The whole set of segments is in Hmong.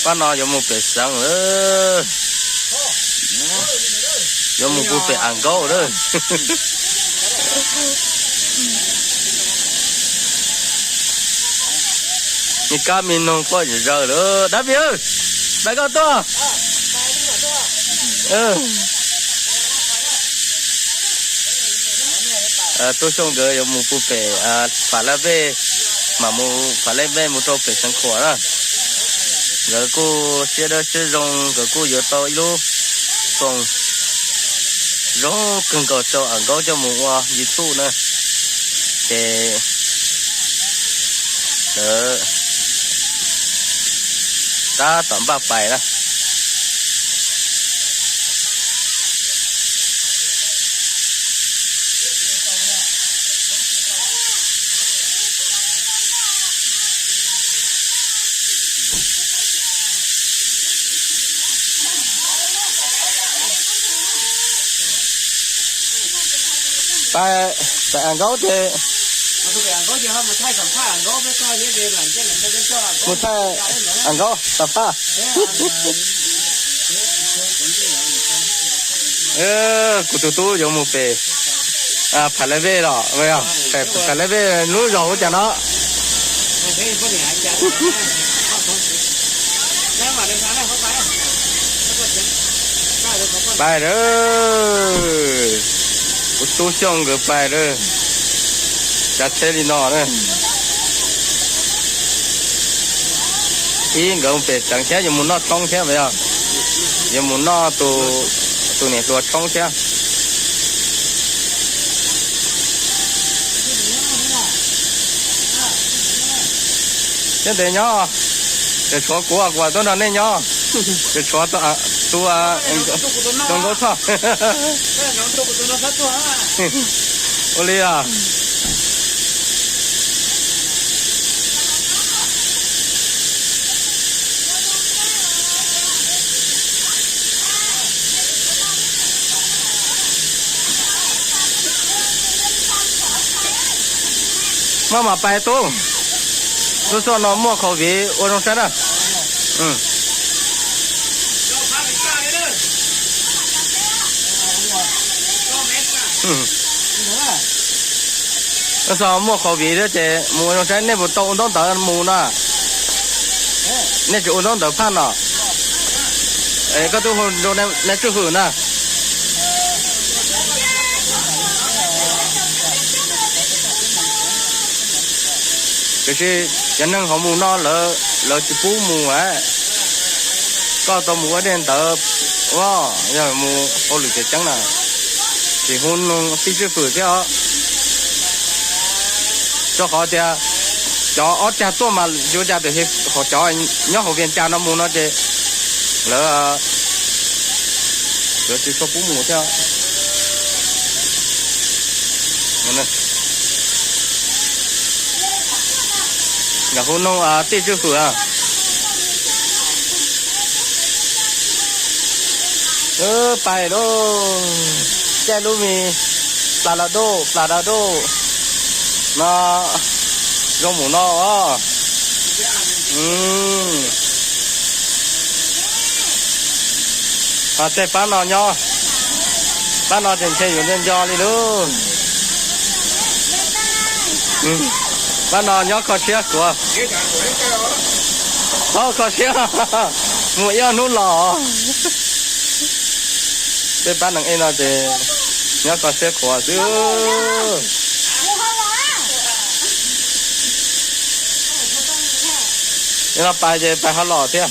Pab no yuav mus pem Xeev lawm, yuav mus pem Av Nkaub lawm. Me kab me noog quaj zom zaws lawm dab pis, pab koj tuaj. Tub Xyooj nkawd yuav mus pem Pham Laj Vej, mam mus Pham Laj Vej mus rau pem Xeev Khuam na. Nkawd kuj siab dawb siab zoo, nkawd kuj yuav tau ib lub phone zoo kawg nkaus rau Av Nkaub coj mus ua YouTube na. Ces lawv tab tom npaj pais na. Pais Av Nkaub ces mus thaij Av Nkaub xam phaj. Kuv tus tub yuav mus pem Pham Laj Vej los, Pham Laj Vej lub zos ua cas no. Pais lawm, kuv Tub Xyooj nkawd pais lawm, tsav tsheb li no na. Ib nkawd mus pem Xeev thiab yuav mus noj tshoob thiab mas yog, yuav mus noj tus niam hluas tshoob thiab. Nyob ntev nyob, tseem tshuav kuv, kuv tuaj nrog nej nyob, tseem tshuav tus Nkauj Thoj. Ua li os. Maj mam pais tub, lub xyoo no muaj COVID ua zoo saib na. Lub xyoo muaj COVID thiab ces mus ua zoo saib nej puas tau ua ntaub ntawv mus na. Nej tsis ua ntaub ntawv phaj no, koj twb hu rau nej tswj hwm na. Tiam sis cov neeg ho mus no lawv tsis pub mus a. Koj tau mus ua dej ntawd, yog mus hauj lwm tseem ceeb na, tsis hu tij tswj hwm thiab os. Rau qhov tias cov ob cag tuaj mas yuav cas, tiam sis cov nyob hauv Vias Cas no mus no ces lawv yuav tsis tshua pub mus thiab. Hu noog tij tswj hwm. Pais lauj, caij lub me plas las duj plas las duj no zoo mus no os. Tej pab no nyob, pab no ces ntshe yuav nco nco li lauj. Pab no nyob kho siab kuv, txhob kho siab, mus ib ob hnub los. Tej pab neeg ej no ces nyob kho siab qhuav xwb. Ej no pais ces pais ho los thiab.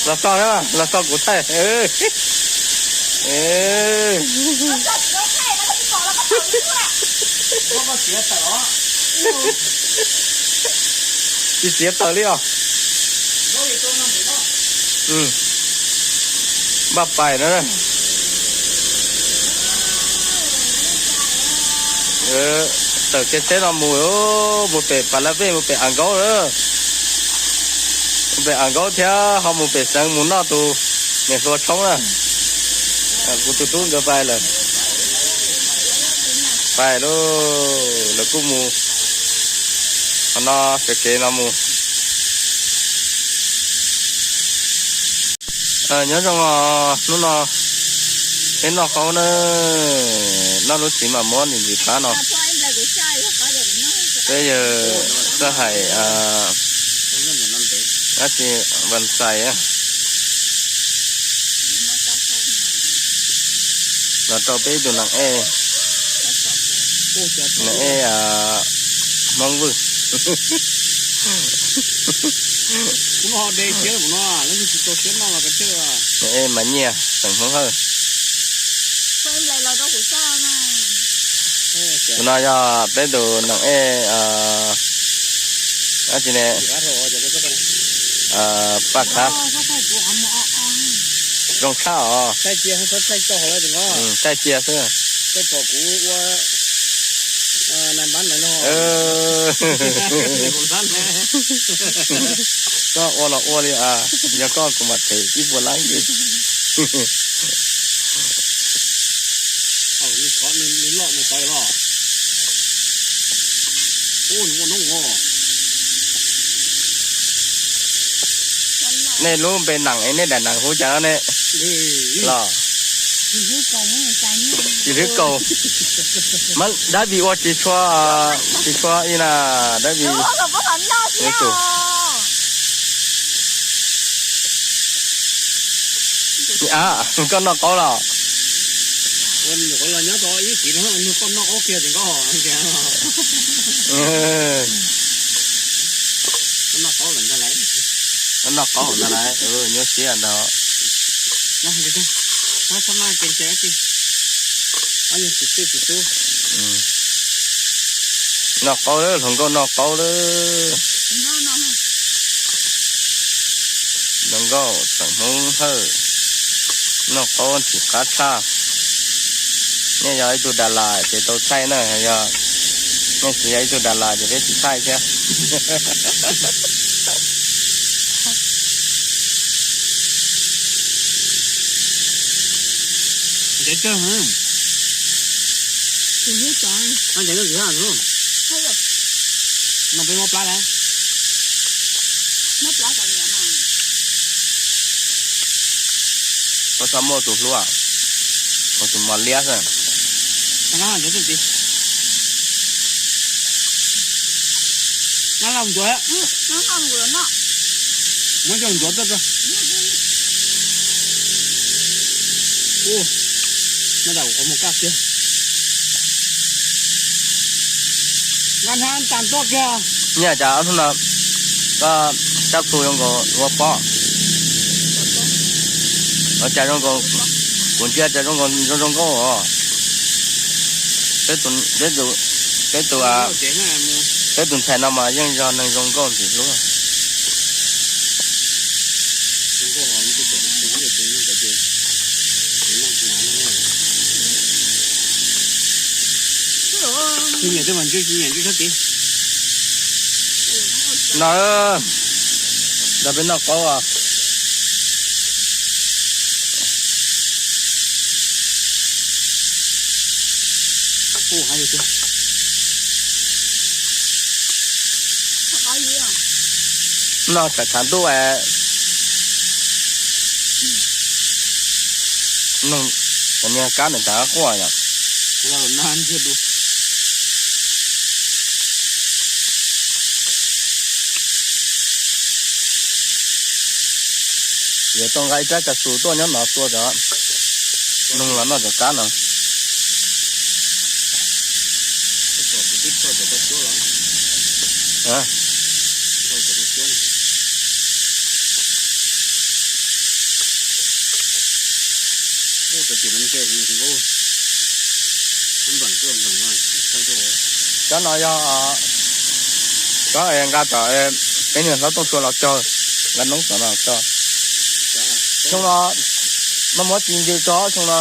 Los so, los so kuv thaij. Tsis txiav taws li os. Npaj pais na. Tawm kiag tsheb no mus, mus pem Pas Laj Vej, mus pem Am Nkaub lawm. Mus pem Am Nkaub thiab ho mus pem Xeev mus noj tus niam hluas tshoob na. Kuv tus tub nkawd pais lawm. Pais lauj, lawv kuj mus qhov no, sawv kev no mus. Nyob zoo os, hnub no peb noj qaub na, noj lub txiv mam muab ntxim ntxim qab no. Peb yawg Xab Hais, dab tsi, Vas Xais los rau peb ib tug nees ej, nees ej Hmoob Vwj, nees ej Mas Nyiaj xeem Hmoob Hawj. Tus no yog peb tus nees ej, dab tsi ne, Paj Khab. Zoo tshaj os. Thaij cia xwb. Koj ua los ua li, yog koj kuv mam them ib puas lab kiag. Nej lub npe nees es nej daim nees hu cas no ne? Los Tsis Hlwb Kaus. Mas dab Vim ua tsis tshua, tsis tshua ib na, dab Vim. A, koj noj qaub los? Noj qaub ntag lauj, nyuaj siab ntag. Noj qaub lawm, hluas nkauj noj qaub lawm. Hluas nkauj xeem Hmoob Hawj noj qaub ntxim qab tshaj. Nej yog ib tug Das Las ces tau thaij na, yog nej tsis yog ib tug Das Las ces peb tsis thaij thiab. Ntev kawg. No peb muab plab lawm. Koj txhob muaj tus hlub, ua tus mos liab xwb. Muab coj ncuav tuaj. Nyob tas kuv qhov muag kaj kiag. Nqa hnab tas tuaj kiag. Nyiaj cas ob hnub no koj cab plhu zoo nkaus ua pob. Ua cas zoo nkaus, kuv ntsia cas zoo nkaus zoo zoo nkauj os. Peb tus, peb tus, peb tus ntxhais no mas yeej yog neeg zoo nkauj ntxim hlub. No, nrog peb noj qaub os. Noj tshav tshav ntuj, niag kab nws tshav quaj yom. Yuav tau nqa ib rab kav xus tuaj nyob no tua cov noog los noj cov kab no. Cov no yog cov nqa tom peb niag hlob Tooj Sua los cog, nqa noob tom no cog. Xyoo no, no muab tsis ntws tso xyoo no.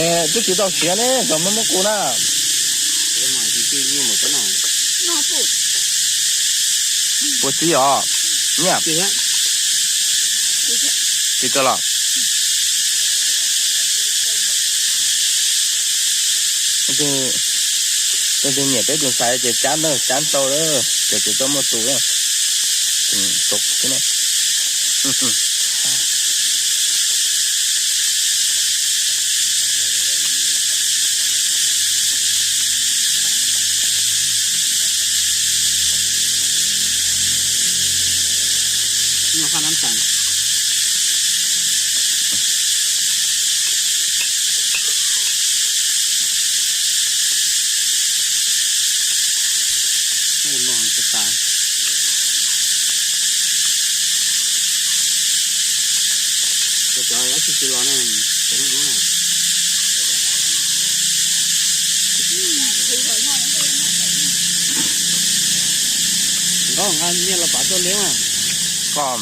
Es twb tsis tau siav ne, txog muab muab kuv na. Puas txiv os? Nyiaj txiv kawg los? Tus twg nyiam peb tus xaiv ces cab ntau, cab ntau lawm ces tsis tau muaj tus. Cov dab tsi tsis los ne, cov lub lub na. Nkauj, nqa nyiaj los pav tuaj liab mas. Koj